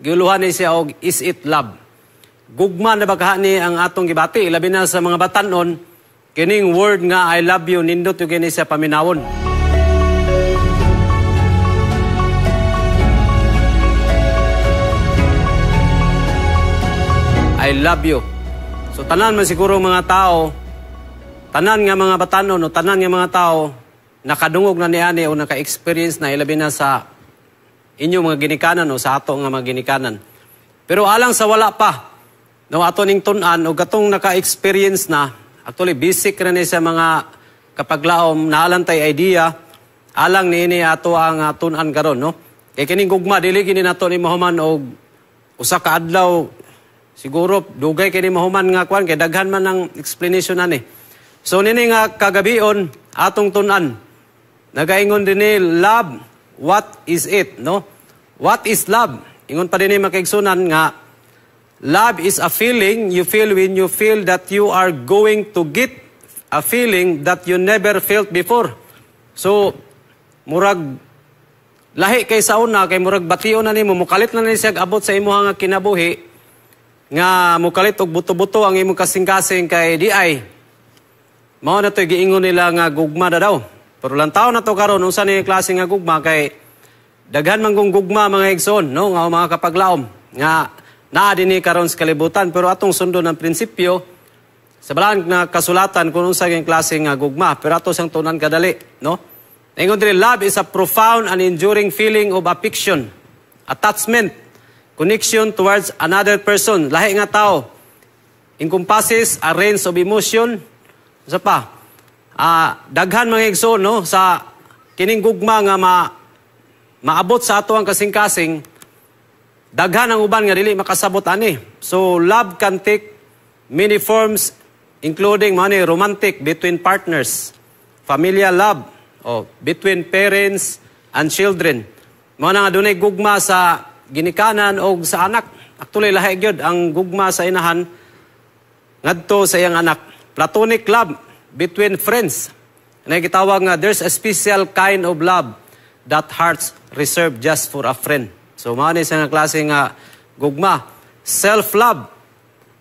Giuluhan ni siya og "Is It Love?" Gugma na ba kaha ni ang atong gibati? Labi na sa mga batanon, kining word nga "I love you", nindot gyud kini siya paminawon. "I love you." So tanan man siguro mga tao, tanan nga mga batanon o tanan nga mga tao nakadungog na niani o naka-experience na, ilabi na sa inyong mga ginikanan o sa ato nga mga ginikanan. Pero alang sa wala pa, no, ato ning tun-an o katong naka-experience na, actually basic ra ni sa mga kapaglaom, naa lang tay idea, alang niini ato ang tun-an karon, no? Kay kining gugma dili kini nato ni mahuman og usa ka adlaw. Siguro dugay kini mahuman nga kwan kay daghan man ang explanation ani. So nini nga kagabion atong tun-an. Nagaingon dinhi, "Love, what is it?" no? What is love? Ingon pa dinhi, mga kaigsunan, nga love is a feeling you feel when you feel that you are going to get a feeling that you never felt before. So, murag lahi kay sa una kay murag bation na nimo, mukalit na ni siya abot sa imuha nga kinabuhi nga mukalit og buto-buto ang imong kasing-kasing kay di ay mao na to'y giingon nila nga gugma na daw. Pero lantaw na to karon unsa ni klase nga gugma kay daghan man kung gugma, mga igsoon, no, nga mga kapaglaom nga naa dinhi karon sa kalibutan, pero atong sundon ang prinsipyo sa balaan na kasulatan kung unsa yung klase nga gugma. Pero ato siyang tun-an kadali, no? Ingon diri, love is a profound and enduring feeling of affection, attachment, connection towards another person, lahi nga tao. Encompasses a range of emotion. Sa pa, daghan, mga igsoon, no, sa kining gugma nga maabot sa ato ang kasing-kasing, daghan ang uban nga dili makasabot ani. So love can take many forms, including money romantic between partners, familial love o between parents and children. Mao na nga dunay gugma sa ginikanan o sa anak. Actually lahi gyud ang gugma sa inahan ngadto sa iyang anak. Platonic love between friends. Na gitawag nga there's a special kind of love that hearts reserve just for a friend. So mao ni sa nga klase nga gugma. Self-love.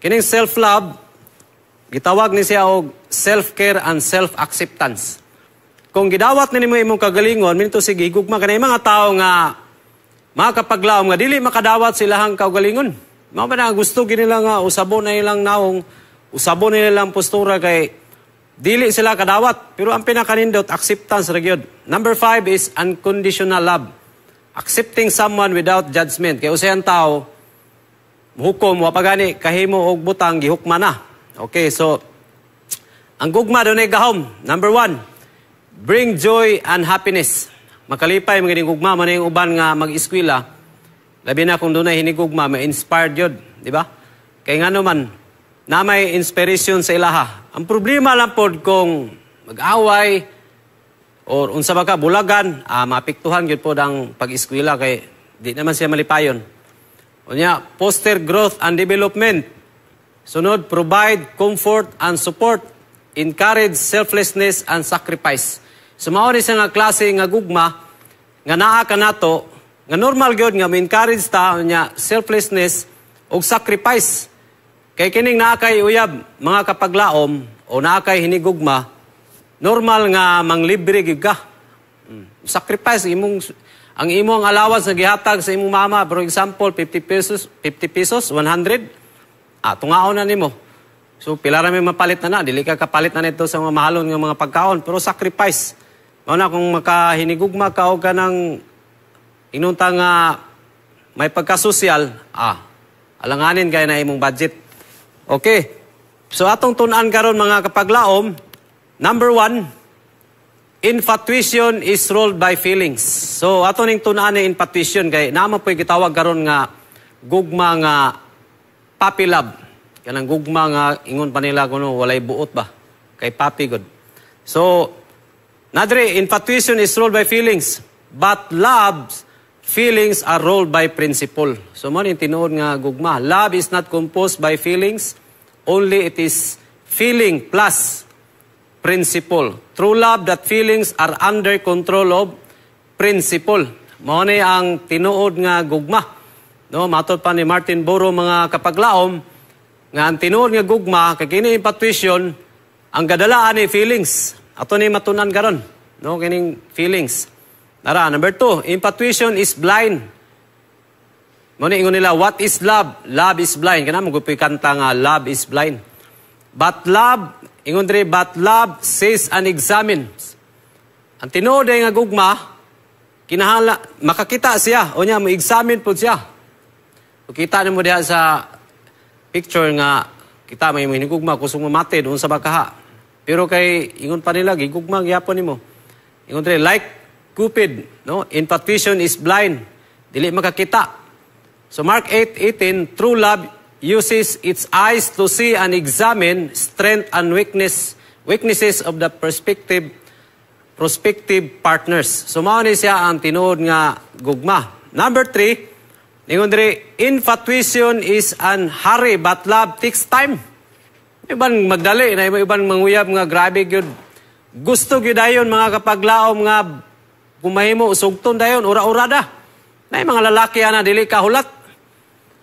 Kining self-love gitawag ni siya og self-care and self-acceptance. Kung gidawat na nimo imong kagalingon, minto sige gugma kanay mga tao nga mga kapaglaom nga dili makadawat silahang kaugalingon. Mao ba na gusto gini nila nga usabon na ilang naong, usabon na ilang postura kay dili sila kadawat. Pero ang pinakanindot, acceptance ra gyud. Number 5 is unconditional love. Accepting someone without judgment. Kay usay ang tao, hukom, wa pa gani kahimo og butang, gihukma na. Okay, so ang gugma dunay gahom. Number 1, bring joy and happiness. Makalipay mga gugma man yung uban nga mag-eskwela. Labi na kung dunay hinigugma, ma-inspired yun, di ba? Kay nga naman, na may inspiration sa ilaha. Ang problema lang pod kung mag-away or unsa ba ka bulagan, maapektuhan gyud pod ang pag-eskwela kay di naman siya malipayon. Unya, foster growth and development. Sunod, provide comfort and support. Encourage selflessness and sacrifice. So mao ni siya nga klase nga gugma nga naa kanato nga normal gyud nga mo-encourage ta nya selflessness ug sacrifice. Kay kining naa kay uyab, mga kapaglaom, o naa kay hinigugma, normal nga manglibre gyud ka. Sacrifice imong ang imong allowance na gihatag sa imong mama, for example, 50 pesos, 50 pesos, 100, tungaon na nimo. So pila ra may mapalit na na, dili ka kapalit na nito sa mga mahalon nga mga pagkaon, pero sacrifice. Mao na kung makahinigugma ka og kanang inunta nga may pagkasosyal, alanganin kay na imong budget. Okay. So atong tun-an karon, mga kapaglaom, number 1, infatuation is ruled by feelings. So ato ning tun-an ni infatuation kay naa man po'y gitawag karon nga gugma nga puppy love. Kanang gugma nga ingon pa nila kuno walay buot ba? Kay puppy gud. So nadre, infatuation is ruled by feelings, but love's feelings are ruled by principle. So mao ni tinuod nga gugma. Love is not composed by feelings, only it is feeling plus principle. True love that feelings are under control of principle. Mao ni ang tinuod nga gugma. No, matod pa ni Martin Boro, mga kapaglaom, nga ang tinuod nga gugma kay kini infatuation, ang gadalaan ni feelings. Ato ni matunan karon, no, kining feelings. Nara, number 2, infatuation is blind. Mo ni ingon nila, "What is love? Love is blind." Kana mo gupoy kanta nga "Love is Blind." But love, ingon diri, but love sees and examines. Ang tinuod nga gugma, kinahala makakita siya o niya mo examine pud siya. Kita nimo diha sa picture nga kita may hinigugma kusog mamati unsa ba kaha. Pero kay ingon pa nila gigugma gyapon nimo. Ingon diri, like Cupid, no? Infatuation is blind. Dili makakita. So Mark 8:18, true love uses its eyes to see and examine strength and weaknesses of the perspective prospective partners. So mao ni siya ang tinuod nga gugma. Number 3, ingon diri, infatuation is an hurry, but love takes time. Iban magdali na, iban manguyab nga grabe gyud. Gusto gyud dayon, mga kapaglaom, nga kumahimo sugton dayon, ura-ura da. Na mga lalaki ana dili ka hulat.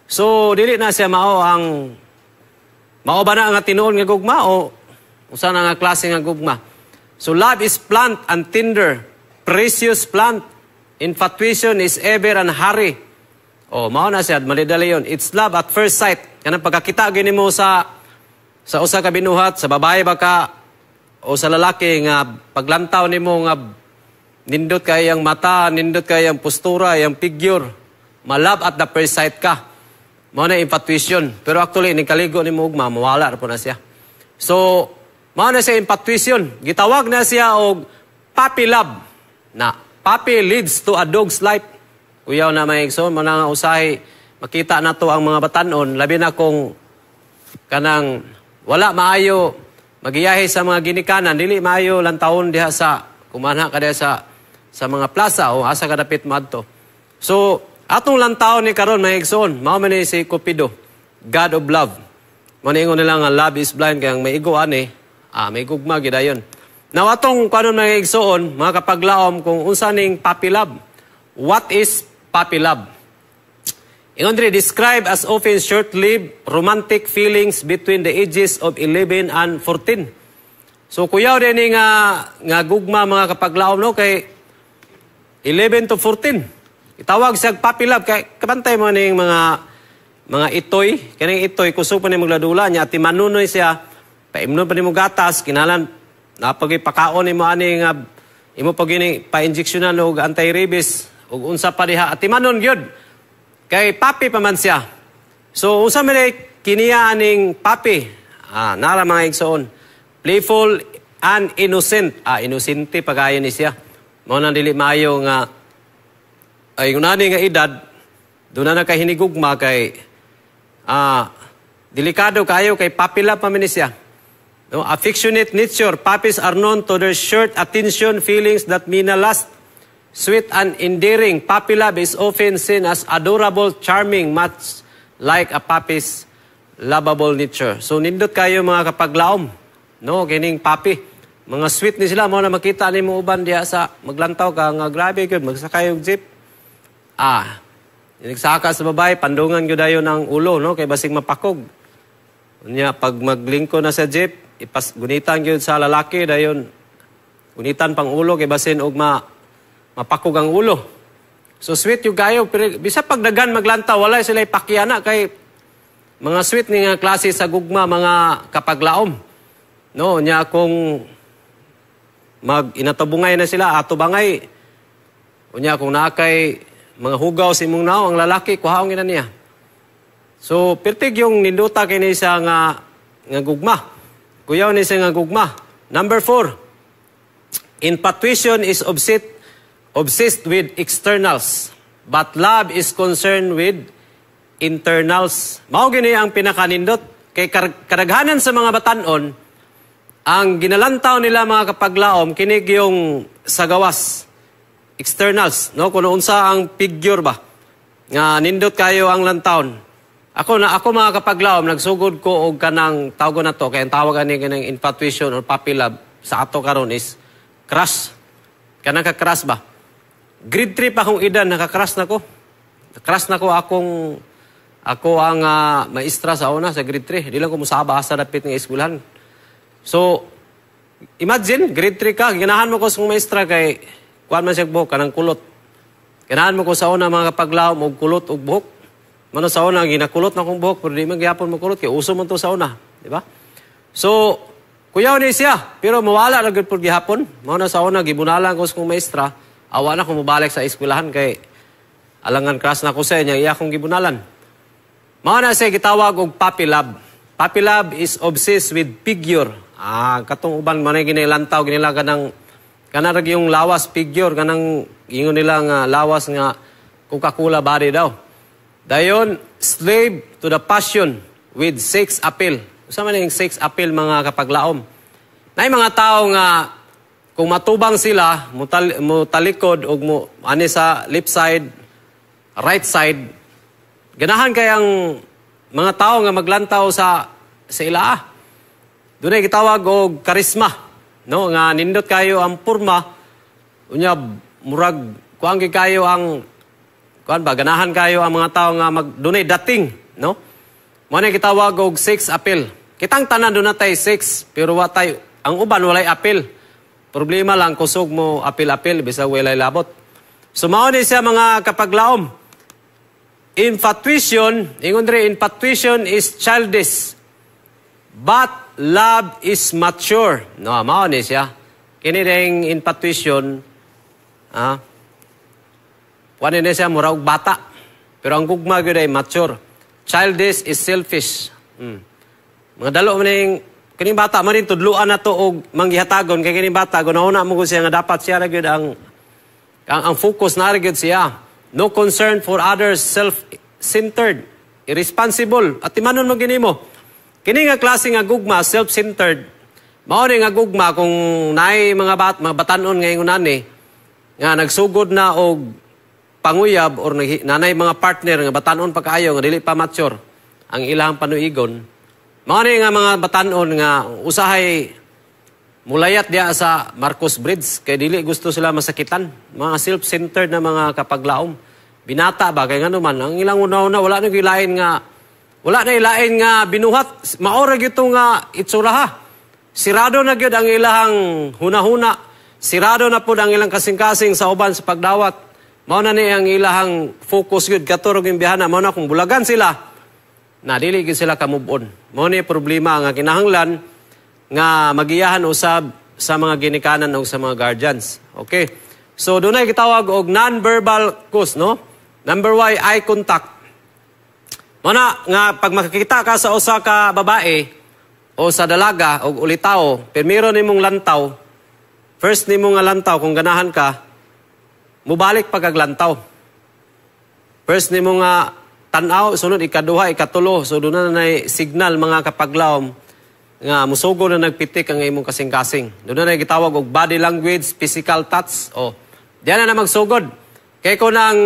So dili na siya mao ang mao ba na nga tinuod nga gugma o usa na nga klase nga gugma. So love is plant and tender, precious plant. Infatuation is ever and hurry. Oh, mao na siya, malidali yun. It's love at first sight. Kanang pagkakita gini mo sa usa ka binuhat, sa babae ba ka o sa lalaki, nga paglantaw nimo nga nindot kay ang mata, nindot kay ang postura, ang figure. Ma-love at the first sight ka. Mao na infatuation. Pero actually, ni kaligo nimo ugma, mawala ra po na siya. So, mao na siya infatuation. Gitawag na siya og puppy love. Na, puppy leads to a dog's life. Kuyaw na, mga igsoon, mo na nga usahay makita na to ang mga batanon, labi na kung kanang wala maayo magiyahe sa mga ginikanan, dili maayo lantawon diha sa kumanha ka diha sa mga plaza o asa ka dapit moadto. So, atong lantawon ni karon, mga igsoon, mao man ni si Cupido, God of love. Mo ni ingon nila nga "Love is blind" kay ang maigo ani, may gugma gidayon. Now atong kanon, mga igsoon, mga kapaglaom, kung unsa ning puppy love. What is puppy love? Ingon diri, described as often short-lived romantic feelings between the ages of 11 and 14. So kuyaw din ni nga gugma, mga kapaglaom, no, kay 11 to 14. Itawag siya puppy love kay kabantay mo ning mga itoy, kaning itoy kusog pa ni magladula niya, ati manunoy siya, paimnon pa nimo gatas, kinahanglan napagay pakaon nimo ani nga imo pag ini pa-injectionan og anti-rabies ug unsa pa diha, ati manon gyud kay puppy pa man siya. So unsa man ay kiniya aning puppy? Ah, nara, mga igsoon. Playful and innocent. Ah, inosente pa kayo ni siya. Mao nang dili maayo nga ay ngunani nga edad doon na nakahinigugma kay delikado kayo kay puppy love pa man ni siya. No, affectionate nature, puppies are known to their short attention, feelings that may not last. Sweet and endearing, puppy love is often seen as adorable, charming, much like a puppy's lovable nature. So nindot kayo, mga kapaglaom, no, kining puppy. Mga sweet ni sila mo na makita nimo uban diha sa maglantaw ka nga grabe gyud magsakay og jeep. Ah, nagsaka sa babae, pandungan gyud dayon ang ulo, no, kay basig mapakog. Unya pag maglingko na sa jeep, ipas gunitan gyud sa lalaki dayon, gunitan pang ulo kay basin og mapakog ang ulo. So sweet yung kayo, pero bisa pag dagan maglantaw, wala sila ipakyana kay mga sweet ni nga klase sa gugma, mga kapaglaom. No, nya kung mag inatubungay na sila, ato bangay. Unya kung naa kay mga hugaw sa imong naong, ang lalaki kuhaon gina niya. So pertig yung ninduta kini siya nga gugma. Kuyaw ni siya nga gugma. Number 4. Infatuation is obsessed with externals, but love is concerned with internals. Mao gini ang pinakanindot kay kadaghanan sa mga batanon, ang ginalantaw nila, mga kapaglaom, kinig yung sa gawas, externals, no, kung unsa ang figure ba nga nindot kayo ang lantawon. Ako na ako, mga kapaglaom, nagsugod ko og kanang tawag na to kay ang tawag ani kanang infatuation or puppy love sa ato karon is crush. Kanang ka-crush ba? Grade 3 pa akong edad, naka-crush na ko. Crush na ko akong ako ang maestra sa una sa grade 3. Di lang ko musaba sa dapit nga eskwelahan. So, imagine, grade 3 ka, ganahan mo ko sa maestra kay kuan man siya buhok, kanang kulot. Ganahan mo ko sa una, mga kapaglaom, og kulot og buhok. Mano sa una, ginakulot na kong buhok, pero di man gihapon mo kulot, kay uso man to sa una. Di ba? So, kuyaw ni siya, pero mawala na gyud pud gihapon. Mao na sa una, gibunalan ko sa kong maestra, awa na kung mobalik sa eskwelahan kay alangan crush na ko sa inyo, iya akong gibunalan. Mao na siya gitawag og puppy love. Puppy love is obsessed with figure. Ah, katong uban man ay ginilantaw ginila kanang kana ra yung lawas figure, kanang ingon nila nga lawas nga Coca-Cola body daw. Dayon, slave to the passion with sex appeal. Usa man yung sex appeal, mga kapaglaom? Nay mga tao nga kung matubang sila, mutalikod og mo ani sa left side, right side, ganahan kayang mga tao nga maglantaw sa ilaa. Dunay gitawag og karisma, no, nga nindot kayo ang porma, unya murag kuan gyud kayo ang kuan ba, ganahan kayo ang mga tao nga mag dunay dating, no? Mo na gitawag og sex appeal. Kitang tanan duna tay sex, pero wa tay, ang uban walay appeal. Problema lang kusog mo apil-apil bisag walay labot. So mao ni siya, mga kapaglaom. Infatuation, ingon diri, infatuation is childish. But love is mature. No, mao ni siya. Kini ding infatuation, kuan ni siya, mura og bata. Pero ang gugma gyud ay mature. Childish is selfish. Mga dalo man ning kining bata man rin tudluan na to og manggihatagon kay kining bata gunahuna mo siya nga dapat siya ra gyud ang focus na ra gyud siya. No concern for others, self-centered, irresponsible. At timanon mo gini mo. Kini nga klase nga gugma, self-centered, mao ni nga gugma kung naay mga batanon ngayon nani nga nagsugod na og panguyab or nanay mga partner nga batanon pa kaayo nga dili pa mature ang ilang panuigon. Mao ni nga mga batanon nga usahay mulayat diya sa Marcos Bridge kay dili gusto sila masakitan. Mga self-centered na, mga kapaglaom. Binata ba kay ngano man ang ilang una-una wala na ilain nga wala na ilain nga binuhat, mao ra gyud nga itsura ha. Sirado na gyud ang ilahang hunahuna. Sirado na pud ang ilang kasing-kasing sa uban sa pagdawat. Mao na ni ang ilahang focus gyud kato ra gyud bihana. Mao na kung bulagan sila na dili gyud sila ka-move on. Mao ni problema nga kinahanglan nga magiyahan usab sa mga ginikanan o sa mga guardians. Okay. So dunay gitawag og non-verbal cues, no? Number Y, eye contact. Mao na nga pag makakita ka sa usa ka babae o sa dalaga o ulitawo, primero nimong lantaw, first nimo nga lantaw kung ganahan ka, mubalik pag lantaw. First nimo nga tan-aw, sunod ikaduha, ikatulo. So doon na nay signal, mga kapaglaom, nga musugo na nagpitik ang imong kasing-kasing. Doon na gitawag og body language, physical touch. O, diyan na na magsugod. Kay kung ang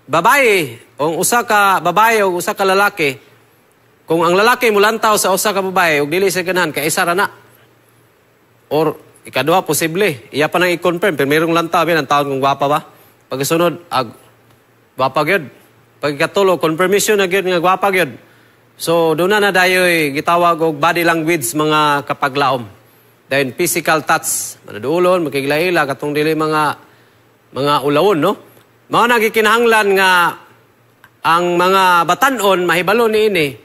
babae, o usa ka babae o usa ka lalaki, kung ang lalaki mulantaw sa usa ka babae ug dili siya ganahan, kay isa ra na. Or ikaduha, posible. Iya pa nang i-confirm, pero mayroong lantaw, ang taon kung gwapa ba. Pagkasunod, ag, gwapa gyud. Pag ikatulo, confirmation na gyud nga gwapa gyud. So doon na na dayoy gitawag og body language, mga kapaglaom. Then physical touch, manaduolon, makiglaila katong dili mga ulawon, no? Mao na gikinahanglan nga ang mga batanon mahibalo niini.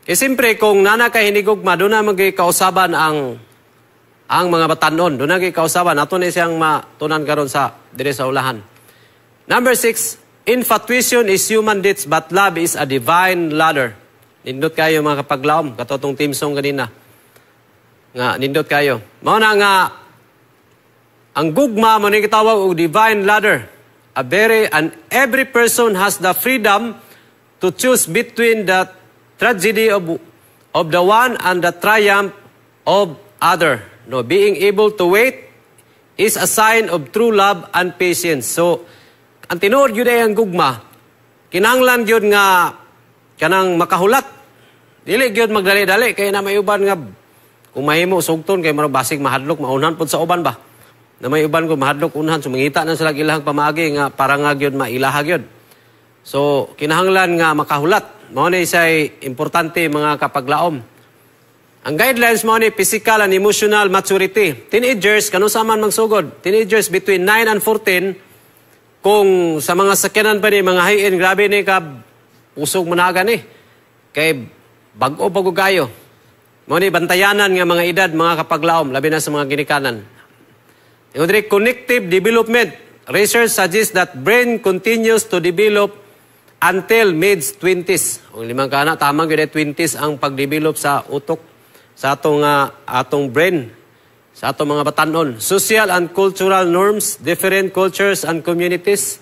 Kay siyempre kung nana kay hinigugma, doon na magikausaban ang mga batanon. Doon na gikausaban ato ni siyang matunan karon sa dire sa ulahan. Number 6, infatuation is human ditch but love is a divine ladder. Nindot kayo, mga kapaglaom, katong theme song kanina. Nga nindot kayo. Mao na nga ang gugma mo ni gitawag og divine ladder. A very and every person has the freedom to choose between the tragedy of the one and the triumph of other. No, being able to wait is a sign of true love and patience. So, ang tinuod gyud ay ang gugma, kinahanglan gyud nga kanang makahulat. Dili gyud magdali-dali kay na may uban nga kung mahimo sugton kay murag basig mahadlok maunhan pud sa uban ba. Na may uban ko mahadlok unhan, so mangita na sila ilahang pamaagi nga para nga gyud mailaha gyud. So kinahanglan nga makahulat. Mao ni siya'y importante, mga kapaglaom. Ang guidelines mo ni physical and emotional maturity. Teenagers, kanusa man magsugod? Teenagers between 9 and 14, kung sa mga sakyanan pa ni, mga high-end, grabe ni ka usog managa ni. Kay bag-o pa kayo. Mao ni bantayanan nga mga edad, mga kapaglaom, labi na sa mga ginikanan. Ingon diri, cognitive development. Research suggests that brain continues to develop until mid-20s. Kung limang kana, tama gyud, 20s ang pag-develop sa utok, sa atong brain, sa atong mga batanon. Social and cultural norms, different cultures and communities.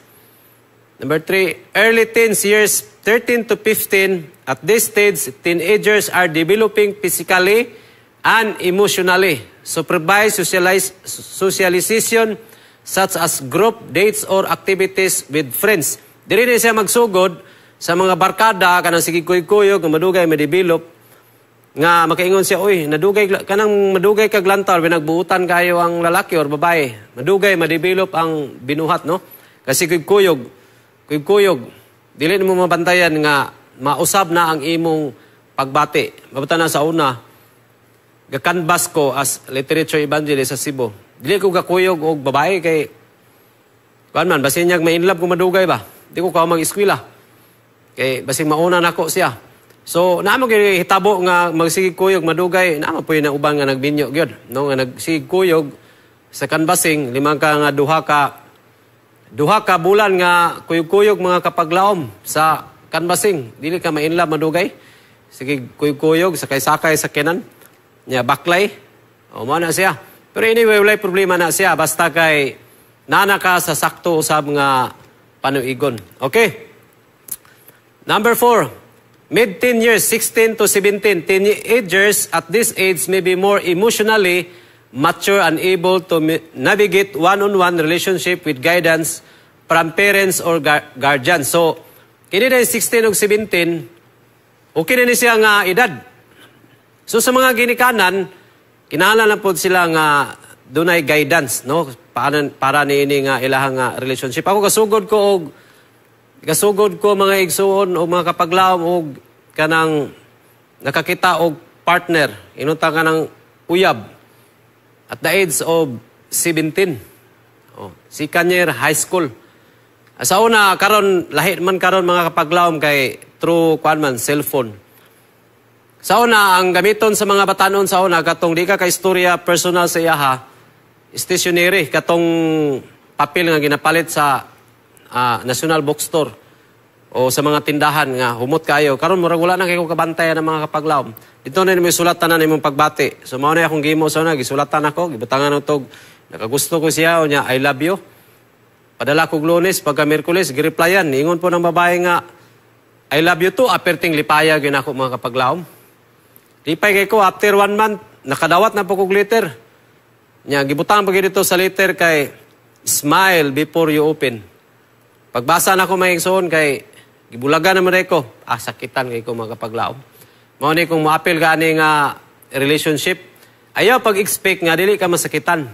Number 3, early teens years, 13 to 15. At this stage, teenagers are developing physically and emotionally. Supervised socialization such as group dates or activities with friends. Diri na siya magsugod sa mga barkada, kanang sige kuy-kuyog, nga madugay ma-develop nga makaingon siya, "Uy, nadugay," kanang madugay kag lantaw, binagbuutan kayo ang lalaki or babae, madugay ma-develop ang binuhat, no? Kasi kuy-kuyog, kuy-kuyog, dili nimo mabantayan nga mausab na ang imong pagbati. Mabata na sa una, gakanbas ko as literature evangelist sa Cebu. Dili ko gakuyog og babae kay kuan man, basin niyag ma-inlove ko madugay ba. Di ko ka mag-eskwela. Kay basing mauna nako siya. So, naa mo gyud hitabo nga magsige kuyog madugay, naa mo po yun ang uban nga nagbinyo gyud, no, nga nagsige kuyog sa canvassing, limang ka nga duha ka bulan nga kuyog-kuyog, mga kapaglaom, sa canvassing. Dili ka ma-inlove madugay. Sige kuyog-kuyog, sakay-sakay sa kinan. Nya baklay. O mo na siya. Pero anyway, walay problema na siya basta kay nana ka sa sakto usab nga panuigon. Okay. Number 4, mid-teen years, 16 to 17. Teenagers at this age may be more emotionally mature and able to navigate one-on-one relationship with guidance from parents or guardians. So, kini na 16 ug 17, okay na ni siya nga edad. So sa mga ginikanan, kinahanglan na pod sila nga dunay guidance, no, para niini nga ilahang nga relationship. Ako kasugod ko, mga igsuon o mga kapaglaom, og kanang nakakita og partner, inunta ka ng uyab at the age of 17. Oh, second year high school. Sa una, karon lahi man karon, mga kapaglaom, kay through kuan man, cellphone. Sa una, ang gamiton sa mga batanon sa una, katong di ka ka istorya personal sa iyaha, stationery, katong papel nga ginapalit sa National Bookstore o sa mga tindahan nga humot kayo. Karon murag wala na kay ko kabantayan ng mga kapaglaom. Dito na nimo isulat tanan imong pagbati. So mao na akong gimo sa una, gisulatan ako, gibutangan og nakagusto ko siya o niya, "I love you." Padala kog Lunes, pagka Miyerkules, gireplyan. Ingon po ng babae nga, "I love you too." Aperting lipaya gyud ako, mga kapaglaom. Lipay kay ko, after one month, nakadawat na po kog letter. Nya, gibutang pa gyud dito sa letter kay, "Smile before you open." Pagbasa na ko, may igsoon, kay gibulagan naman ko. Ah, sakitan kay ko, mga kapaglaom. Mao ni kung moapil ka ani nga relationship, ayaw pag-expect nga dili ka masakitan.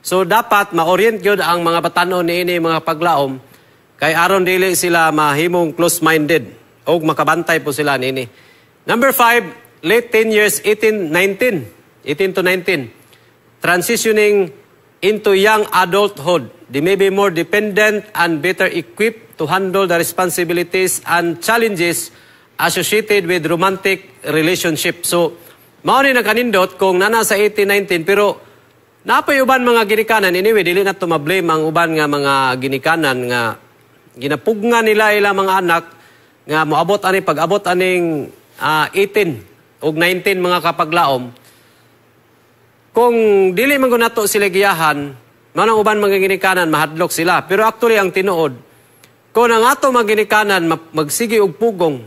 So dapat ma-orient gyud ang mga batanon niini, mga paglaom, kay aron dili sila mahimong close-minded o makabantay po sila niini. Number 5, late 10 years, 18, 19. 18 to 19. Transitioning into young adulthood. They may be more dependent and better equipped to handle the responsibilities and challenges associated with romantic relationship. So, mao ni nakanindot kung nana sa 18, 19, pero napay uban mga ginikanan. Anyway, dili na to ma-blame ang uban nga mga ginikanan nga ginapugna nila ilang mga anak nga moabot ani, pag-abot aning 18 ug 19, mga kapaglaom. Kung dili man gud nato sila giyahan, manang uban mga ginikanan mahadlok sila. Pero actually ang tinuod, kung ang ato mga ginikanan magsige og pugong,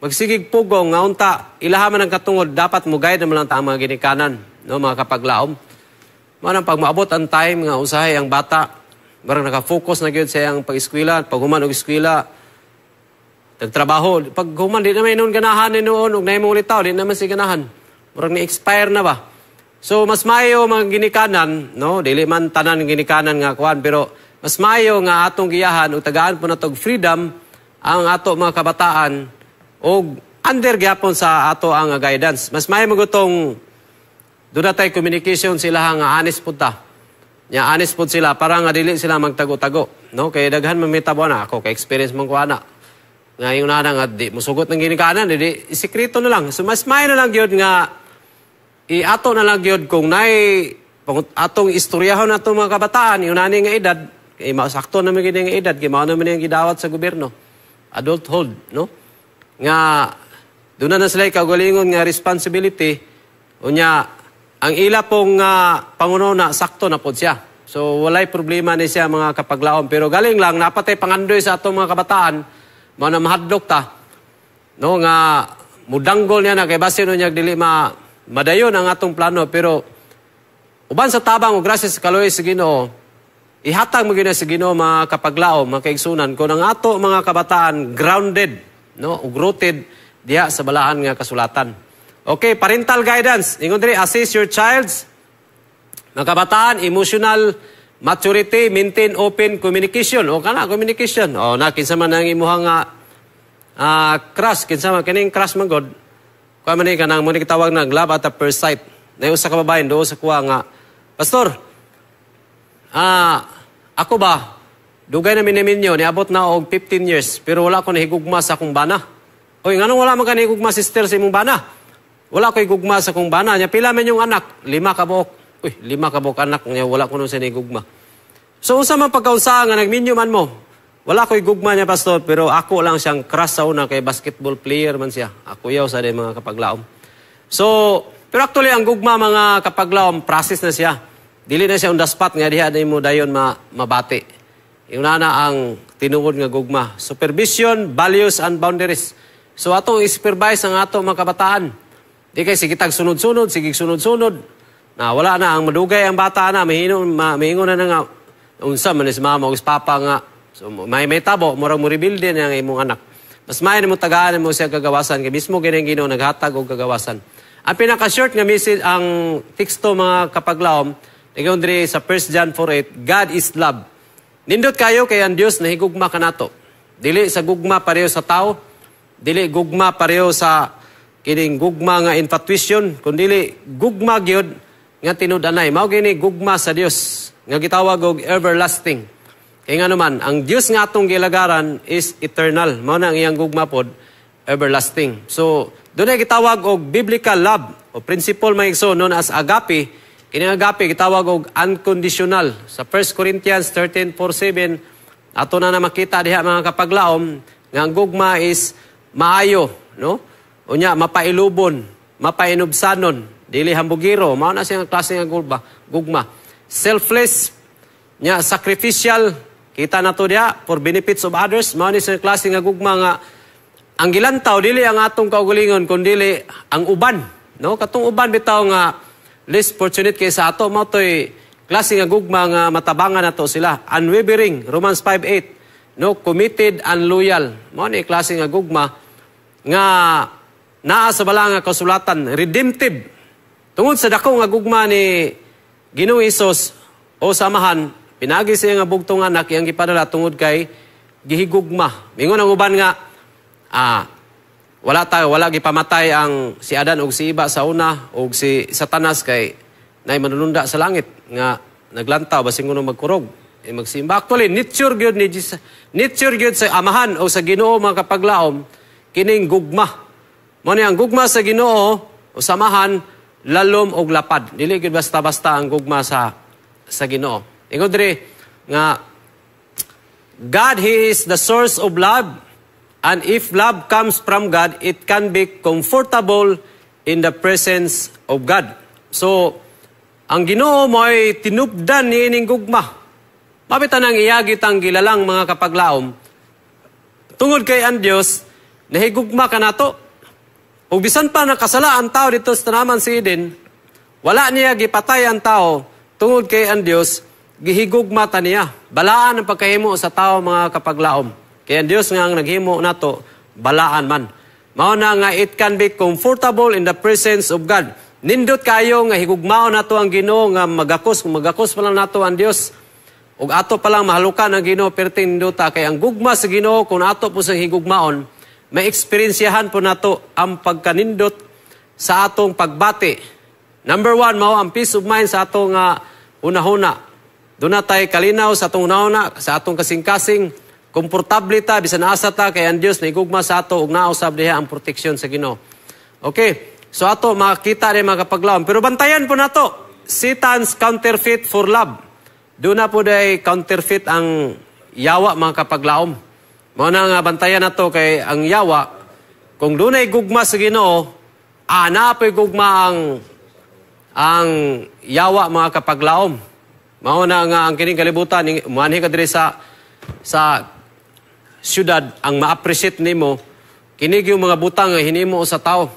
magsigig pugong nga unta ilaha man ang katungod, dapat mo guide naman lang ta ang mga ginikanan, no, mga kapaglaom. Mao nang pag maabot ang time nga usahay ang bata, barang naka-focus na gyud sa iyang pag-eskwela, pag human og eskwela, nagtrabaho, pag human di naman noon ganahan ni noon og nahimong ulitaw, di naman si ganahan. Murag ni-expire na ba? So mas maayo mga ginikanan, no, dili man tanan ginikanan nga kuan, pero mas maayo nga atong giyahan ug tagaan po natog freedom ang ato mga kabataan og under gyapon sa ato ang guidance. Mas may magutong doon tay communication sila nga honest pud ta. Nya honest pud sila para nga dili sila magtago-tago, no? Kay daghan man mitabo na ako kay experience man ko ana. Nga yung na nga di musugot ng ginikanan, di isekreto na lang. So mas may na lang gyud nga iato na lang gyud kung nay atong istoryahon ato mga kabataan yung nani nga edad kay masakto na man gyud nga edad kay mao naman yung gidawat sa gobyerno, adulthood, no, nga doon na sila kaugalingon nga responsibility. Unya ang ila pong panguno na sakto na pod siya, so walay problema ni siya, mga kapaglaom. Pero galing lang napatay pangandoy sa atong mga kabataan, mao na mahadlok ta, no, nga mudanggol niya na kay basin niya dili ma madayon ang atong plano. Pero uban sa tabang o grasya sa kaluoy sa Ginoo, ihatag mo gyud sa Ginoo, mga kapaglaom, mga kaigsunan, kung ang ato mga kabataan grounded, no, ug rooted diha sa balaan nga kasulatan. Okay, parental guidance. Ingon diri, assist your child's, mga kabataan, emotional maturity, maintain open communication. O kana communication. O na kinsa man ang imuha nga crush, kinsa man kining crush man god. Kuha man ni kanang mo ni gitawag na love at the first sight. Na usa ka babae do sa kuha nga, "Pastor, ako ba, dugay na miniminyo, niabot na og 15 years, pero wala ko nahigugma sa akong bana." "Oy, nganong wala man ka nahigugma, sister, sa imong bana?" "Wala ko higugma sa akong bana." "Nya pila man yung anak?" "Lima ka buok." "Uy, lima ka buok anak niya, wala ko nun siya nahigugma. So unsa man pagkaunsa nga nagminyo man mo?" "Wala ko higugma niya, pastor, pero ako lang siyang crush sa una kay basketball player man siya." Ako yaw sa mga kapaglaom. So, pero actually ang gugma, mga kapaglaom, process na siya. Dili na siya on the spot nga diha na mo dayon mabati. Yung na ang tinuod nga gugma. Supervision, values, and boundaries. So atong i-supervise ang ato mga kabataan. Di kay sige tag sunod-sunod, sige sunod-sunod. Na wala na ang madugay ang bata na mahino ma, mahingo na nga unsa man is mama o papa nga. So may tabo murag mo rebuild din ang imong anak. Mas maayo mo tagaan mo siya kagawasan kay mismo gini Ginoo naghatag og kagawasan. Ang pinaka-short nga message, ang teksto, mga kapaglaom, ingon diri sa 1 John 4:8, "God is love." Nindot kayo kay ang Dios nahigugma kanato. Dili sa gugma pareho sa tao, dili gugma pareho sa kining gugma nga infatuation, kundi gugma gyud nga tinud-anay. Mao gini gugma sa Dios nga gitawag og everlasting. Kay nga naman, ang Dios nga atong gilagaran is eternal. Mao na ang iyang gugma pod everlasting. So, doon ay gitawag og biblical love o principle, mga igsoon, known as agape. Kini agape gitawag og unconditional. Sa 1 Corinthians 13:4-7, ato na na makita diha, mga kapaglaom, nga ang gugma is maayo, no? Unya mapailubon, mapainubsanon, dili hambugiro, mao na siya ang klase nga gugma, gugma. Selfless, nya sacrificial, kita na to diha for benefits of others, mao ni siya klase nga gugma nga ang gilantaw dili ang atong kaugalingon kundi ang uban, no? Katong uban bitaw nga less fortunate kaysa ato, mao toy klase nga gugma nga matabangan nato sila. Unwavering, Romans 5:8, no, committed and loyal. Mao ni klase nga gugma nga naa sa bala nga kasulatan, redemptive. Tungod sa dako nga gugma ni Ginoong Hesus o samahan, pinagi siya nga bugtong anak iyang gipadala tungod kay gihigugma. Mingon ang uban nga wala tayo, wala gipamatay ang si Adan ug si Iba sa una ug si Satanas kay nay manununda sa langit nga naglantaw basin kuno magkurog e magsimba. Actually, nature gyud ni Jesus, nature gyud sa Amahan o sa Ginoo, mga kapaglaom, kining gugma. Mo ni ang gugma sa Ginoo o samahan, lalom og lapad. Dili gyud basta-basta ang gugma sa Ginoo. Ingon diri nga God, He is the source of love. And if love comes from God, it can be comfortable in the presence of God. So, ang Ginoo mo ay tinupdan ni ining gugma. Mapita nang iyagit ang gilalang, mga kapaglaom. Tungod kay ang Dios, nahigugma kanato. Ug bisan pa nakasala ang tao dito sa tanaman si Eden, wala niya gipatay ang tao tungod kay ang Dios gihigugma ta niya. Balaan ang pagkahimo sa tao, mga kapaglaom. Kaya ang Dios nga ang naghimo nato, balaan man. Mao na nga it can be comfortable in the presence of God. Nindot kayo nga higugmaon nato ang Ginoo nga magakos kung magakos pa lang nato ang Dios. Ug ato pa lang mahalukan ang Ginoo, perting nindota kay ang gugma sa Ginoo. Kung ato po sa higugmaon, may eksperyensyahan po nato ang pagkanindot sa atong pagbati. Number one, mao ang peace of mind sa atong hunahuna. Doon na tayo kalinaw sa atong hunahuna, sa atong kasing-kasing, komportable ta, bisan asa ta, kay ang Dios naigugma sa ato, ug nausab diha ang proteksyon sa Ginoo. Okay, so ato makita rin, mga kapaglaom. Pero bantayan po nato, Satan's counterfeit for love. Doon na po day counterfeit ang yawa, mga kapaglaom. Mao na nga bantayan nato kay ang yawa, kung dunay gugma sa Ginoo, naa po'y gugma ang yawa, mga kapaglaom. Mao na nga ang kining kalibutan, muanhi ka diri sa syudad, ang ma-appreciate nimo kini yung mga butang nga hinimo sa tao.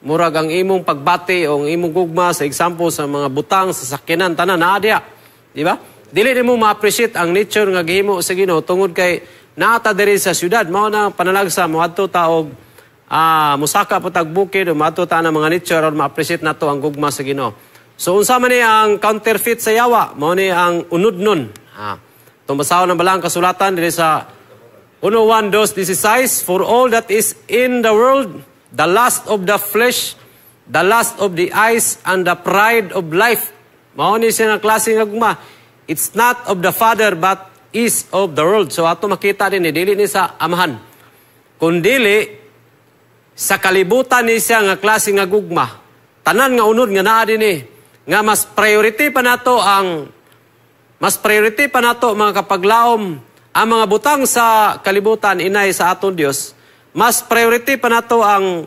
Murag ang imong pagbati o ang imong gugma sa example sa mga butang sa sakyanan, tanan naa diha. Di ba? Dili nimo ma-appreciate ang nature nga gihimo sa Ginoo tungod kay naa ta diri sa syudad. Mao na panalagsa moadto ta og musaka po tag bukid o moadto ta ng mga nature aron ma-appreciate nato ang gugma sa Ginoo. So unsa man ni ang counterfeit sa yawa? Mao ni ang unudnon. Ha. Itong basahon ng balang kasulatan diri sa 1:16, "For all that is in the world, the lust of the flesh, the lust of the eyes, and the pride of life." Mao ni siya nga klase nga gugma. "It's not of the Father, but is of the world." So ato makita din, dili ni sa Amahan. Kung dili, sa kalibutan ni siya nga klase nga gugma. Tanan nga unod nga naa dinhi. Nga mas priority pa nato, mga kapaglaom, ang mga butang sa kalibutan inay sa aton Dios. Mas priority pa nato ang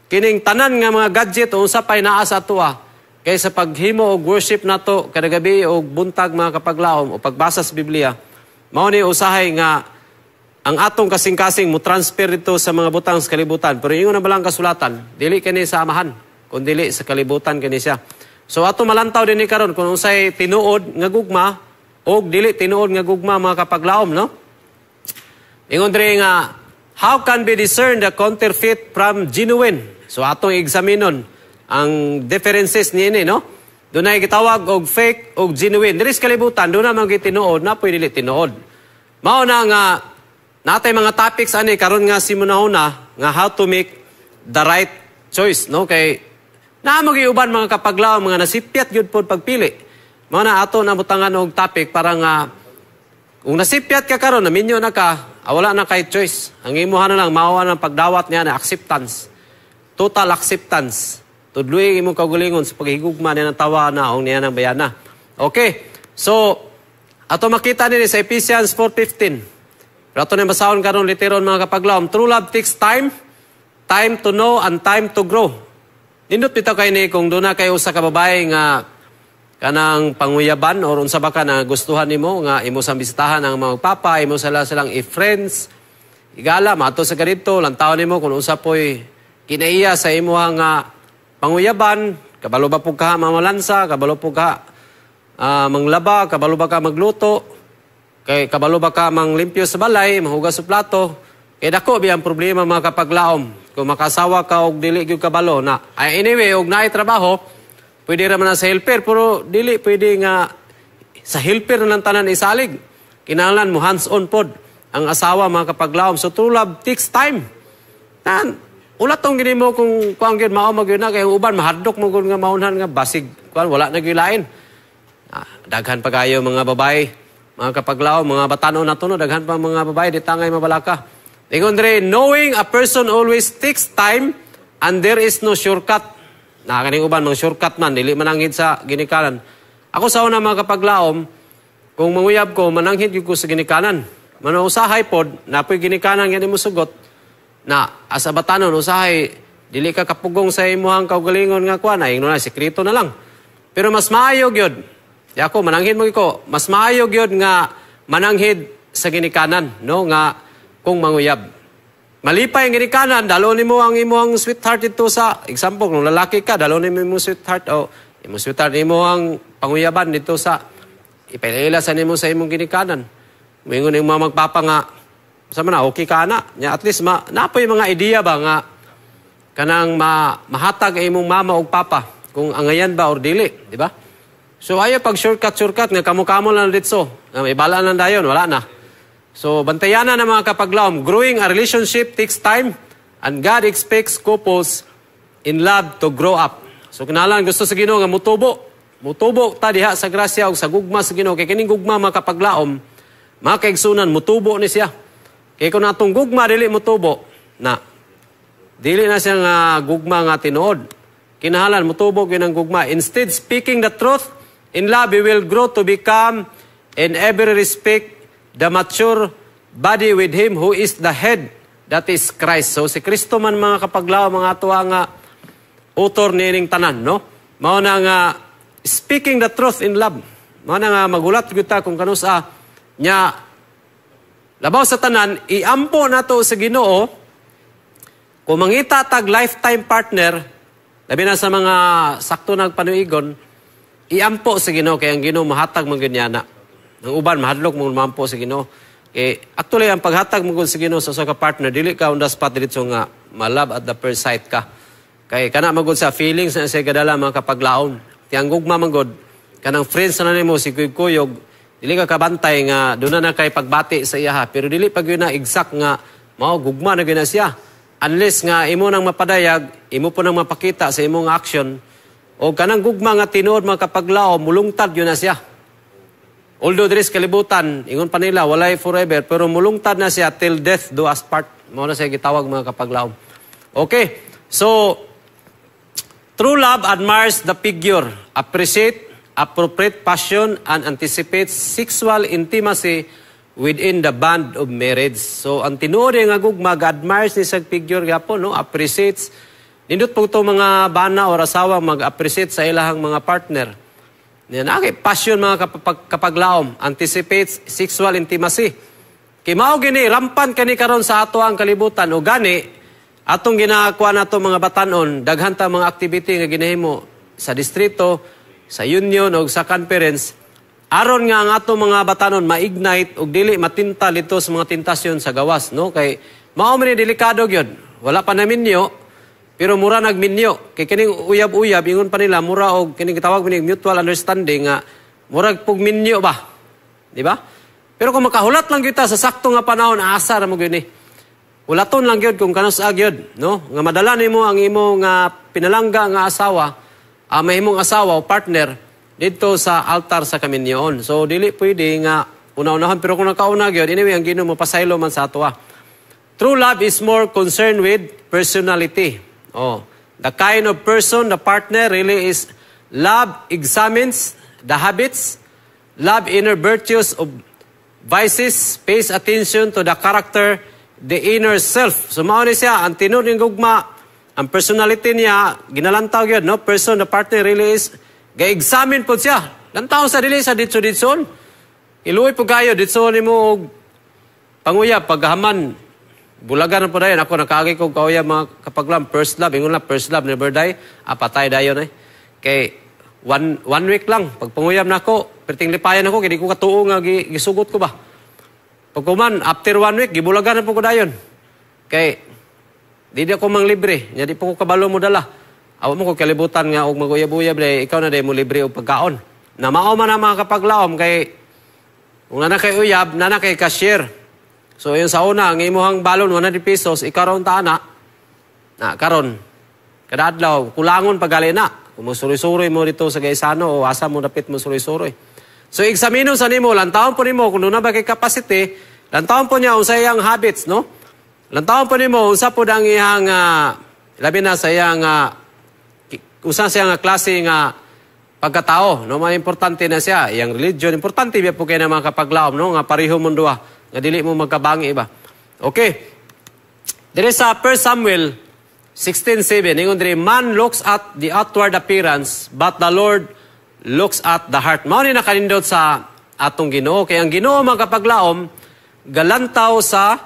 kining tanan nga mga gadget o unsa pay naa sa atoa kaysa paghimo og worship nato kada gabi og buntag, mga kapaglaom, o pagbasa sa Biblia. Mao ni usahay nga ang atong kasing-kasing mo transfer dito sa mga butang sa kalibutan. Pero ingon na balang kasulatan, dili kini sa Amahan, kun dili sa kalibutan kini siya. So ato malantaw din ni karon kung unsay tinuod nga gugma og dili tinuod nga gugma, mga kapaglaom, no? Ingon diri nga, how can be discerned the counterfeit from genuine? So atong eksaminon ang differences niini, no? Dunay gitawag og fake og genuine. Diri sa kalibutan, duna man tinuod na po'y dili tinuod. Mao na nga natay mga topics ani karon nga simunahuna nga how to make the right choice, no? Kay naa mo uban, mga kapaglaom, mga nasipyat gyud pod pagpili. Mao na ato na butangan og topic para nga kung nasipyat ka karon, naminyo na ka, wala na kay choice. Ang imuha na lang mao ang pagdawat niya na acceptance. Total acceptance. Tudloy imong kaugalingon sa paghigugma niya ng tawa na o niya ng bayana. Okay. So, ato makita nini sa Ephesians 4:15. Pero ato na basahon karon literon, mga kapaglaom. True love takes time, time to know and time to grow. Nindot bitaw kay ni kung duna kay usa ka babae nga kanang panguyaban or unsa ba ka na gustuhan nimo nga imo sang bisitahan ang mga papa, imo sila silang i-friends, igala mato sa ganito, lantaw nimo kung unsa po'y kinaiya sa imuha nga panguyaban, kabalo ba po ka mamalansa, kabalo po ka manglaba, kabalo ba ka magluto, kay kabalo ba ka manglimpyo sa balay, mahugas sa plato? Kay dako bi ang problema, mga kapaglaom, kung makasawa ka og dili gyud kabalo na. Ay, anyway, og naay trabaho, pwede ra man na sa helper, pero dili pwede nga sa helper na lang tanan isalig. Kinahanglan mo hands-on pod ang asawa, mga kapaglaom. So true love takes time. Tan ulat tong gini mo kung kuang gyud mao magyud na kay ang uban mahadlok mo gud nga maunhan nga basig kuan wala na gyud lain. Daghan pa kayo mga babae, mga kapaglaom, mga batanon nato, no, daghan pa mga babae di tangay mabalaka. Ingon dre, knowing a person always takes time and there is no shortcut. Na kaning uban mga shortcut man, dili mananghid sa ginikanan. Ako sa una, mga kapaglaom, kung manguyab ko, mananghid gyud ko sa ginikanan. Mano usahay pod, napoy ginikanan nga mo sugot, na asa batanon usahay dili ka kapugong sa imuhang kaugalingon nga kuan ay ingnon na sekreto na lang. Pero mas maayo gyud. Di ako mananghid mo ko, mas maayo gyud nga mananghid sa ginikanan, no, nga kung manguyab. Malipay ang ginikanan, dalo nimo ang imong sweetheart dito sa example kung lalaki ka, dalo nimo imong sweetheart o imong sweetheart nimo ang panguyaban dito sa ipaila sa nimo sa imong ginikanan. Moingon yung mga magpapa nga sa man na okay ka na. Nya at least ma napoy mga idea ba nga kanang mahatag ang imong mama ug papa kung angayan ba or dili, di ba? So ayaw pag shortcut shortcut nga kamo-kamo lang dito. Nga ibala lang dayon, wala na. So bantayan na ng mga kapaglaom, growing a relationship takes time and God expects couples in love to grow up. So kinahanglan gusto sa Ginoo nga mutubo. Mutubo ta diha sa grasya ug sa gugma sa Ginoo, kay kining gugma, mga kapaglaom, mga kaigsunan, mutubo ni siya. Kay kung atong gugma dili mutubo, na dili na siya nga gugma nga tinuod. Kinahanglan mutubo gyud ang gugma. Instead, speaking the truth in love, we will grow to become in every respect the mature body with Him who is the head, that is Christ. So si Kristo man, mga kapaglaom, mga tuwa nga author niining tanan, no? Mao na nga speaking the truth in love. Mao na nga magulat gyud ta kung kanusa nya. Labaw sa tanan, iampo nato sa Ginoo kung mangita tag lifetime partner, labi na sa mga sakto nagpanuigon, iampo sa Ginoo kay ang Ginoo mahatag man gyud niya na. Ang uban mahadlok mo mampo sa Ginoo. Kay actually ang paghatag mo sa Ginoo sa usa ka partner, dili ka on the spot diretso nga ma-love at the first sight ka. Kay kana magud sa feelings na siya gadala, mga kapaglaom. Ti ang gugma man gud, kanang friends na nimo si kuyog, dili ka kabantay nga doon na kay pagbati sa iyaha, pero dili pag yun na exact nga mao gugma na gyud na siya. Unless nga imo nang mapadayag, imo po nang mapakita sa imong action o kanang gugma nga tinuod, mga kapaglaom, mulungtad yun na siya. Although diri sa kalibutan, ingon pa nila, walay forever, pero mulungtad na siya till death do us part. Mao na siya gitawag, mga kapaglaom. Okay, so true love admires the figure, appreciate appropriate passion, and anticipates sexual intimacy within the bond of marriage. So ang tinuod nga gugma admires ni sa figure gyapon, no? Appreciates. Nindot po to mga bana or asawa mag-appreciate sa ilahang mga partner. Yan, okay, passion, mga kapaglaom, anticipates sexual intimacy. Kay mao gini rampan kani karon sa ato ang kalibutan, o gani atong ginakuha nato, mga batanon, daghan ta mga activity nga ginahimo sa distrito, sa union o sa conference aron nga ang ato mga batanon ma-ignite ug dili matinta dito sa mga tentasyon sa gawas, no? Kay mao man ni delikado gyud. Wala pa naminyo pero mura nagminyo. Kay kining uyab-uyab, ingon pa nila, mura og kining gitawag ni mutual understanding nga murag pug minyo ba. Di ba? Pero kung makahulat lang kita sa sakto nga panahon, asa ra mo gyud ni. Hulaton lang gyud kung kanus-a gyud, no? Nga madala nimo ang imo nga pinalangga nga asawa, mahimong asawa o partner didto sa altar sa kaminyoon. So dili pwede nga una-unahan, pero kung nakauna gyud, anyway ang Ginoo mopasaylo man sa atoa. True love is more concerned with personality. Oh, the kind of person the partner really is. Love examines the habits, love inner virtues of vices, pays attention to the character, the inner self. So mao ni siya, ang tinuod ng gugma, ang personality niya, ginalantaw gyud, no? Person the partner really is, ga-examine po siya. Lantaw sa dili sa ditso-ditson. Iluoy po kayo, ditso nimo og panguyab, paghaman, bulagan na po dayon. Ako, nakaagi ko kauyab, mga kapaglaom, first love, ingon lang, first love, never die. Ah, patay dayon eh. Kay, one week lang, pag panguyab na ako, perting lipayan ako, kay di ko katuo nga gisugot ko ba. Pagkuman, after one week, gibulagan na po ko dayon. Kay, di di ako mang libre, nya di po ko kabalo mo dala. Awa mo ko kalibutan nga og maguyab-uyab day, ikaw na day mo libre og pagkaon. Na mao man ang mga kapaglaom, kay kung nana kay uyab, nana kay cashier. So yun sa una, ang imuhang balon 100 pesos, ikaw ron ta ana. Na karon kada adlaw kulangon pagali na. Kung mo suroy-suroy mo dito sa Gaisano o asa mo dapit mo suroy-suroy. So eksamino sa nimo, lantawon po nimo kung doon na ba kay capacity, lantawon po niya unsa iyang habits, no? Lantawon po nimo unsa po ang iyang labi na sa iyang usa siya nga klase nga pagkatao, no? May importante na siya iyang religion, importante biya po kay na mga kapaglaom, no, nga pareho mo duha nga dili mo magkabangi ba. Okay, dire sa 1 Samuel 16:7, ingon diri, "Man looks at the outward appearance, but the Lord looks at the heart." Mao ni nakanindot sa atong Ginoo, kay ang Ginoo, mga kapaglaom, galantaw sa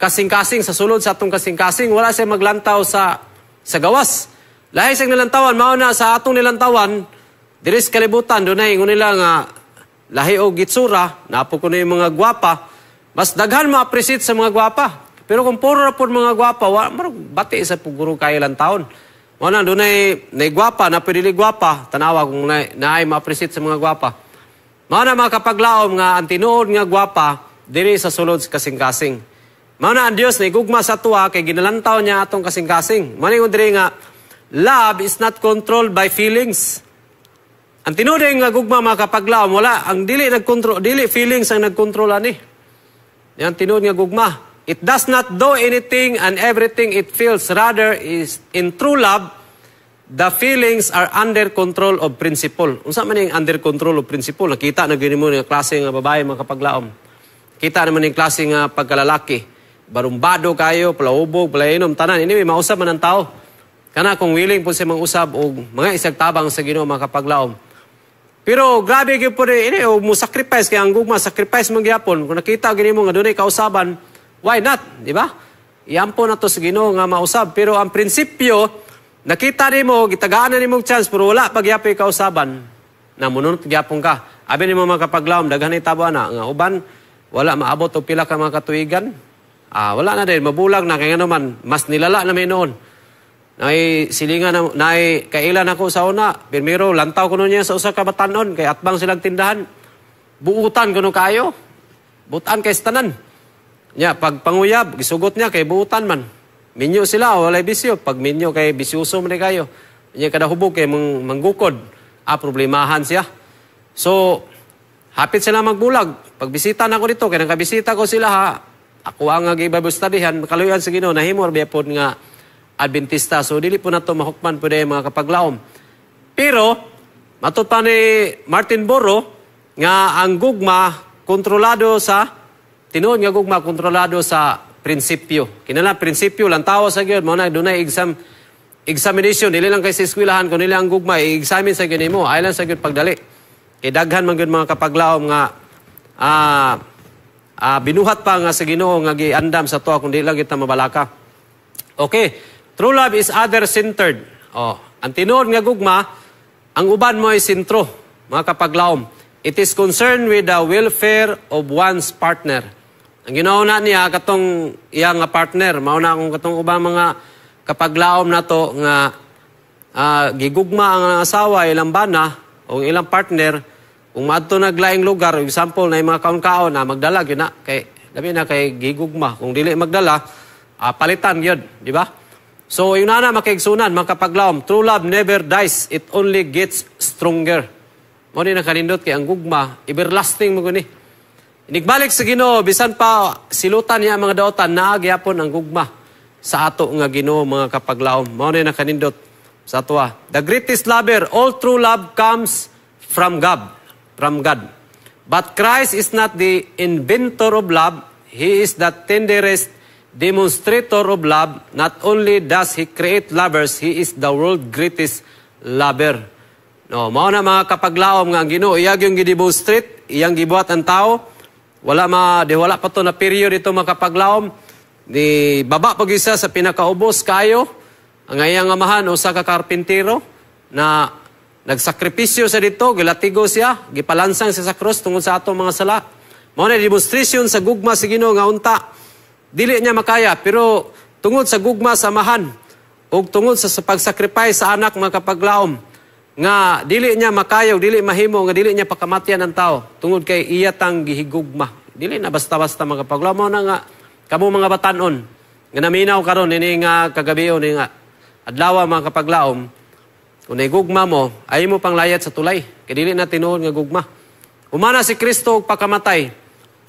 kasing-kasing, sa sulod sa atong kasing-kasing. Wala siya maglantaw sa gawas. Lahi siyang nilantawan. Mao na sa atong nilantawan diri sa kalibutan, dunay ingon nila nga lahi og gitsura, napo ko na yung mga gwapa, mas daghan ma-appreciate sa mga gwapa. Pero kung puro ra pod mga gwapa, wa marag bati sa puguro kay taon. Mao na dunay nay gwapa na pwede dili gwapa, tanawa kung naay ma-appreciate sa mga gwapa. Mao na, mga kapaglaom, nga ang tinuod nga gwapa diri sa sulod sa kasing-kasing. Mao na ang Dios naigugma sa atoa kay ginalantaw niya atong kasing-kasing. Mao ni diri nga love is not controlled by feelings. Ang tinuod nga gugma, mga kapaglaom, wala ang dili nagkontrol, dili feelings ang nagkontrol ani. Yan tinuod nga gugma. It does not do anything and everything it feels. Rather, is in true love, the feelings are under control of principle. Unsa man yung under control of principle? Nakita na gyud mo nga klase nga babae, mga kapaglaom. Kita naman yung klase nga pagkalalaki. Barumbado kayo, palahubog, palainom, tanan. Anyway, mausab man ang tao. Kana kung willing po siya mang-usab og mga isag tabang sa Ginoo, mga kapaglaom. Pero grabe gyud po ini o mo sacrifice kay ang gugma sacrifice man gyapon. Kung nakita gini mo nga dunay kausaban, why not, di ba? Iampo na to sa Ginoo nga mausab, pero ang prinsipyo, nakita nimo, gitagaan na nimo chance pero wala pa gyapoy kausaban na mununot gyapon ka. Abi nimo, mga kapaglaom, daghan ni tabo na nga uban wala maabot og pila ka mga katuigan. Ah, wala na din, mabulag na kay ngano man mas nilala na may noon. Nay silingan na nay kailan ako sa una, primero lantaw kuno niya sa usa ka batanon kay atbang silang tindahan. Buutan kuno kayo. Butan kay tanan. Nya pag panguyab gisugot niya kay buutan man. Minyo sila, walay bisyo. Pag minyo kay bisyoso man kayo. Nya kada hubog kay manggukod. Ah, problemahan siya. So hapit sila magbulag. Pagbisita na ako dito kay nakabisita ko sila ha. Ako ang nga Bible studyhan, makaluyan sa Ginoo, nahimo ra pod nga Adventista. So dili po nato mahukman po mga kapaglaom. Pero matod pa ni Martin Boro nga ang gugma kontrolado sa tinuod nga gugma kontrolado sa prinsipyo. Kinala prinsipyo lantawa sa gyud mo na dunay examination, dili lang kay sa eskwelahan kun nila ang gugma i-examine sa gyud nimo, ay lang sa gyud pagdali. Kay daghan man gyud, mga kapaglaom, nga binuhat pa nga sa Ginoo nga giandam sa tuwa kung di lang kita mabalaka. Okay. True love is other-centered. Oh, ang tinuod nga gugma, ang uban mo ay sentro, mga kapaglaom. It is concerned with the welfare of one's partner. Ang ginawa na niya katong iya nga partner, mao na akong katong ubang mga kapaglaom nato nga gigugma ang asawa, ilang bana o ilang partner, kung maadto naglaing lugar, example na yung mga kaon-kaon na magdala gyud na kay labi na kay gigugma. Kung dili magdala, palitan gyud, di ba? So, yung nana makaigsunan, mga kapaglaom, true love never dies, it only gets stronger. Mo ni nakanindot kay ang gugma, everlasting mo guni. Inigbalik sa Ginoo, bisan pa silutan niya ang mga daotan, naa gyapon ang gugma sa ato nga Ginoo, mga kapaglaom. Mao ni nakanindot sa atoa. The greatest lover, all true love comes from God, from God. But Christ is not the inventor of love, He is the tenderest demonstrator of love. Not only does He create lovers, He is the world's greatest lover. No, mao na, mga kapaglaom, nga ang Ginoo iya yung gidemonstrate, iyang gibuhat ang tao. Wala ma di wala pa to na period ito, mga kapaglaom. Di baba pag isa sa pinakaubos kayo. Ang iyang amahan usa ka karpintero na nagsakripisyo sa dito, gilatigo siya, gipalansang siya sa cross tungod sa atong mga sala. Mao na demonstration sa gugma sa Ginoo nga unta dili niya makaya, pero tungod sa gugma sa amahan ug tungod sa pagsacrifice sa anak, mga kapaglaom, nga dili niya makaya, dili mahimo nga dili niya pakamatyan ang tao tungod kay iya tang gihigugma. Dili na basta-basta, mga kapaglaom. Mao na nga kamo mga batanon nga naminaw karon ini nga kagabi ni nga adlaw, mga kapaglaom, kung gugma mo ay mo panglayat sa tulay kay dili na tinuod nga gugma. Humana si Kristo og pakamatay,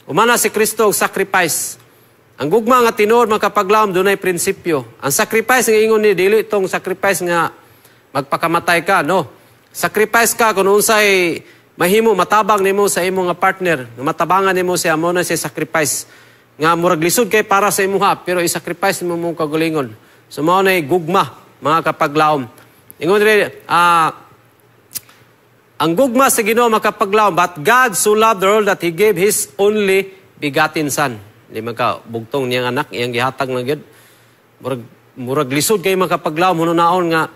humana si Kristo og sacrifice. Ang gugma nga tinuod, mga kapaglaom, dunay prinsipyo. Ang sacrifice nga ingon ni dili tong sacrifice nga magpakamatay ka, no. Sacrifice ka kung unsay mahimo matabang nimo sa imo nga partner, nga matabangan nimo siya, mo na siya sacrifice. Nga murag lisod kay para sa imuha, pero i-sacrifice nimo mong kagalingon. So mao na gugma, mga kapaglaom. Ingon diri, ang gugma sa Ginoo, makapaglaom, but God so loved the world that He gave His only begotten Son. Di man ka bugtong niyang anak, iyang gihatag na gyud. Murag lisod kay makapaglaom hununaon nga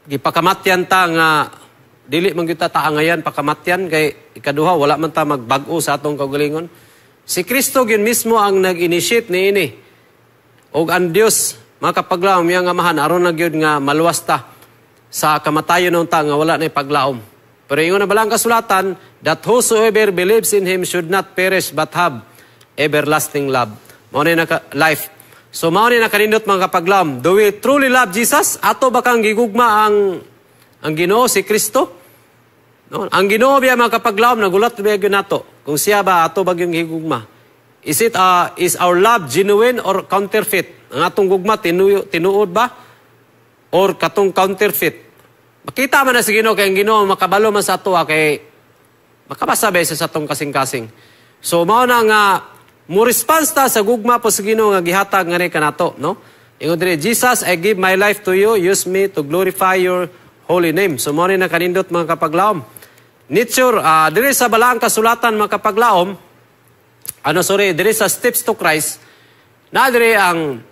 gipakamatyan ta nga dili man gyud ta taangayan pakamatyan kay ikaduha wala man ta magbag-o sa atong kaugalingon. Si Kristo gyud mismo ang nag-initiate niini. Og ang Dios Mga kapaglaom, iyang Amahan aron na gyud nga maluwas ta sa kamatayon unta nga wala na paglaom. Pero ingon na balaang kasulatan that whosoever believes in Him should not perish but have everlasting love. Mao ni naka life. So mao ni nakanindot, mga kapaglaom. Do we truly love Jesus? Ato ba kang gigugma ang Ginoo si Kristo? No? Ang Ginoo biya, mga kapaglaom, nagulat biya gyud nato kung siya ba ato ba gyud gigugma. Is our love genuine or counterfeit? Ang atong gugma tinuod ba or katong counterfeit? Makita man na sa Ginoo kay ang Ginoo makabalo man sa ato kay makabasa ba sa atong kasing-kasing. So mao na nga mo response ta sa gugma po sa Ginoo nga gihatag ngani kanato, no? Ingon diri, "Jesus, I give my life to you. Use me to glorify your holy name." So mao ni nakanindot, mga kapaglaom. Nature, diri sa balaang kasulatan, mga kapaglaom, ano, sorry, diri sa Steps to Christ, na diri ang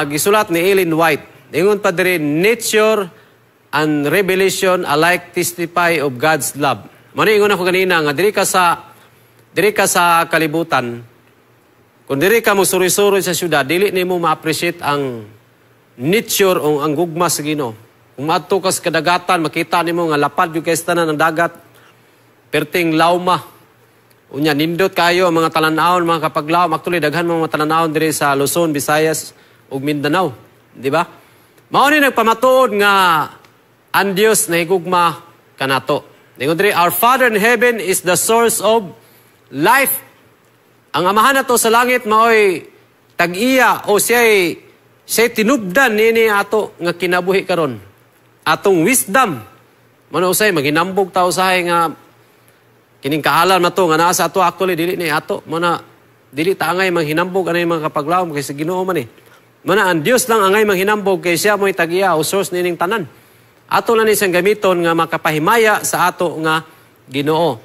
gisulat ni Ellen White. Ingon pa diri, "Nature and revelation alike testify of God's love." Mao ingon ako ganina nga diri ka sa kalibutan, kung diri ka mo suri-suri sa syudad, dili nimo ma-appreciate ang nature o ang gugma sa Ginoo. Kung maadto ka sa kadagatan, makita nimo nga lapad yung kay tanan ng dagat, perting lawma. Unya nindot kayo ang mga talan-awon, mga kapaglaom. Actually, daghan mga talan-awon diri sa Luzon, Visayas ug Mindanao, di ba? Mao ni nagpamatuod nga ang Dios nahigugma kanato. Ingon diri, "Our Father in heaven is the source of life." Ang Amahan nato sa langit maoy tag-iya o siya'y tinubdan nini ato nga kinabuhi karon. Atong wisdom. Mano usay maginambog ta usahay nga kining kaalam na to nga naa sa ato, actually dili ni ato. Mana dili ta angay manghinambog anay, mga kapaglaom, kay sa Ginoo man eh. Mana ang Dios lang angay manghinambog kay siya mo'y tag-iya o source nining tanan. Ato lang ni siyang gamiton nga makapahimaya sa ato nga Ginoo.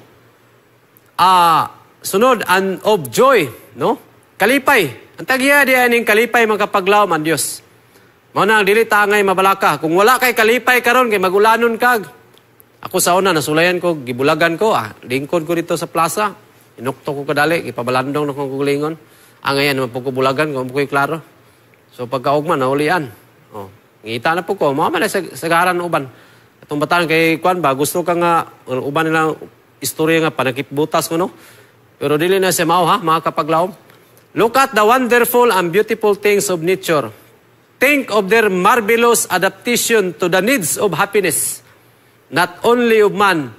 Sunod and of joy, no? Kalipay. Ang tag-iya di aning kalipay, mga kapaglaom, ang Dios. Mao na ang dili ta angay mabalaka. Kung wala kay kalipay karon kay magulanon kag. Ako sa una nasulayan ko, gibulagan ko, lingkod ko dito sa plaza. Inukto ko kadali, gipabalandong na kong kulingon. Ngayon naman po ko bulagan, kung ko klaro. So pagkaugma, naulian. Oh, ngita na po ko, mao man sa sagaran uban. Atong bataan kay kuan ba, gusto ka nga uban nila istorya nga panakipbutas ko, no. Pero dili na siya mao ha, mga kapaglaom. "Look at the wonderful and beautiful things of nature. Think of their marvelous adaptation to the needs of happiness, not only of man,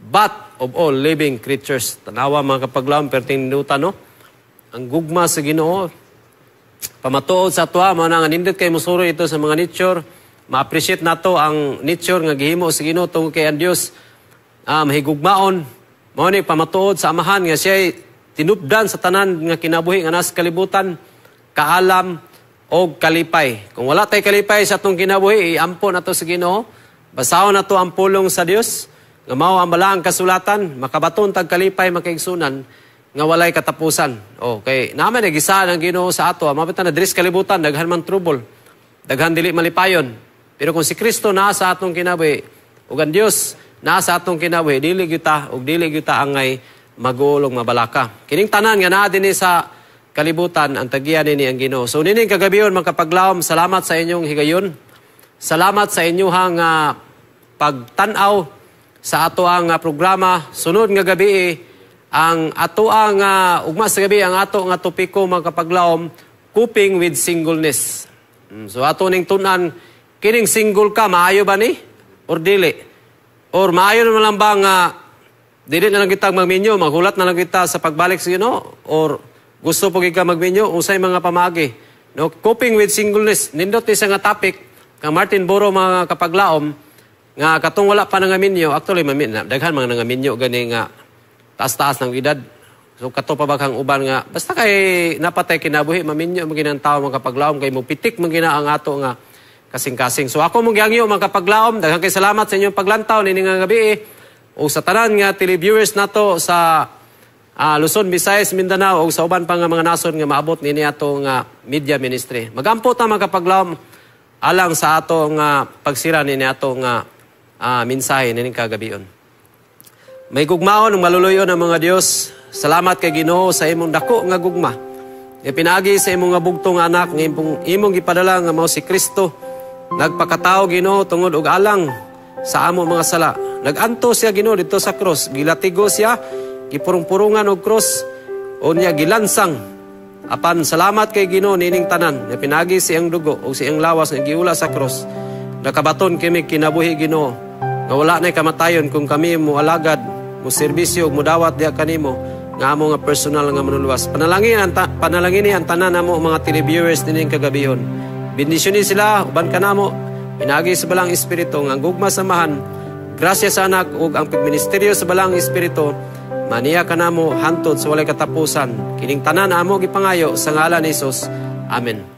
but of all living creatures." Tanawa, mga kapaglaom, perting nuta, no? Ang gugma sa Ginoo, pamatuod sa tuwa, mao na nga nindot kay musuro ito sa mga nature, ma-appreciate nato ang nature nga gihimo sa Ginoo tungod kay ang Dios mahigugmaon. Mao ni pamatuod sa Amahan nga siya'y tinubdan sa tanan nga kinabuhi nga nasa kalibutan, kaalam og kalipay. Kung wala tay kalipay sa atong kinabuhi, iampo nato sa Ginoo. Basahon nato ang pulong sa Dios nga mao ang balaang kasulatan, makabaton tag kalipay, makaigsunan, nga walay katapusan. Okay, naman nagisaan ang Ginoo sa ato. Mabit na diri sa kalibutan daghan man trouble. Daghan dili malipayon. Pero kung si Kristo naa sa atong kinabuhi ug ang Dios naa sa atong kinabuhi, dili gyud ta ug dili gyud ta angay maguol og mabalaka. Kining tanan nga naa dinhi sa kalibutan, ang tagiya nini ang Ginoo. So nining kagabion, mga kapaglaom, salamat sa inyong higayon. Salamat sa inyong pagtan-aw sa ato ang programa. Sunod nga gabi ang ato ang ugma sa gabi ang ato nga topiko, mga kapaglaom, coping with singleness. So ato ning tun-an kining single ka, maayo ba ni or dili? Or maayo naman lang ba nga dili na lang kita magminyo, maghulat na lang kita sa pagbalik sa Ginoo, or gusto po ka magminyo, unsay mga pamaagi? No, coping with singleness. Nindot ni nga topic kang Martin Boro, mga kapaglaom, nga katong wala pa nangaminyo, actually mamin, daghan mga nangaminyo gani nga taas-taas ng edad. So kato pa ba kang uban nga basta kay napatay kinabuhi maminyo man ang tao, mga kapaglaom, kay mo pitik man gina ang ato nga kasing-kasing. So ako mong gihangyo, mga kapaglaom, daghan kay salamat sa inyong paglantaw nini nga gabi o sa tanan nga televiewers nato sa Luzon, Visayas, Mindanao o sa uban pa nga mga nasod nga maabot nini ato nga media ministry. Magampo ta, mga kapaglaom, alang sa ato nga pagsira nini ato nga mensahe nining kagabion. May gugmaon ng maluluyon ng mga Dios. Salamat kay Ginoo sa imong dako nga gugma. Nga pinaagi sa imong nga bugtong anak nga imong gipadala nga mao si Kristo, nagpakatao, Ginoo, tungod og alang sa amo mga sala. Naganto siya, Ginoo, didto sa cross, gilatigo siya, gipurong-purungan og cross, unya gilansang. Apan salamat kay Ginoo niining tanan nga pinaagi sa iyang dugo ug sa iyang lawas nga giula sa cross. Nakabaton kami kinabuhi, Ginoo, nga wala nay kamatayon kung kami moalagad, mo serbisyo ug mudawat diha kanimo nga amo nga personal nga manluluwas. Panalangin ang tanan namo mga televiewers nining kagabihon. Bendisyoni sila uban kanamo pinaagi sa Balaang Espiritu nga ang gugma sa Amahan, grasya sa Anak ug ang pagministeryo sa Balaang Espiritu maniya kanamo hantod sa walay katapusan. Kining tanan amo gipangayo sa ngalan ni Jesus. Amen.